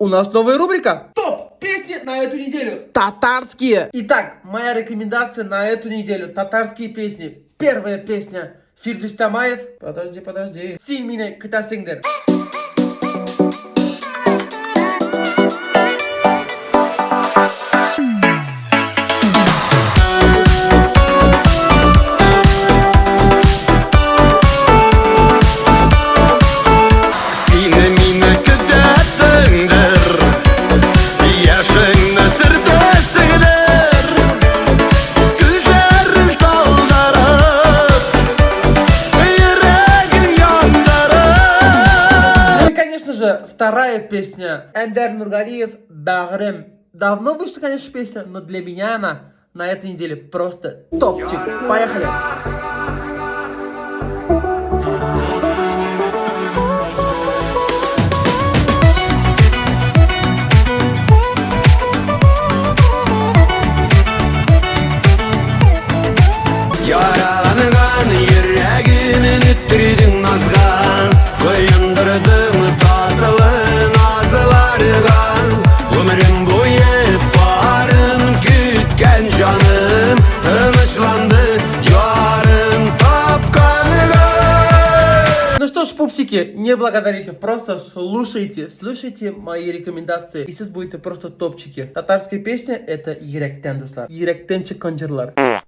У нас новая рубрика Топ песни на эту неделю. Татарские. Итак, моя рекомендация на эту неделю. Татарские песни. Первая песня. Фирдүс Тямаев. Подожди, подожди. Син мине көтәсеңдер. Син мине көтәсеңдер, яшеңне сөртәсеңдер, күзләрең талдарып, йөрәгең яндырып. Ну и, конечно же, вторая песня. Эндер Нургалиев «Бәгърем». Давно вышла, конечно, песня, но для меня она на этой неделе просто топчик. Поехали! Яраланган йөрәгемне төрдең назга, Коендырдың татлы назларга. Гомерем буе барын көткән җаным Тынычланды ярын тапканга. Ну что ж, пупсики, не благодарите, просто слушайте, слушайте мои рекомендации, и сез будете просто топчики. Татарская песня — это Йөрәктән, дуслар. Йөрәктән чыккан җырлар.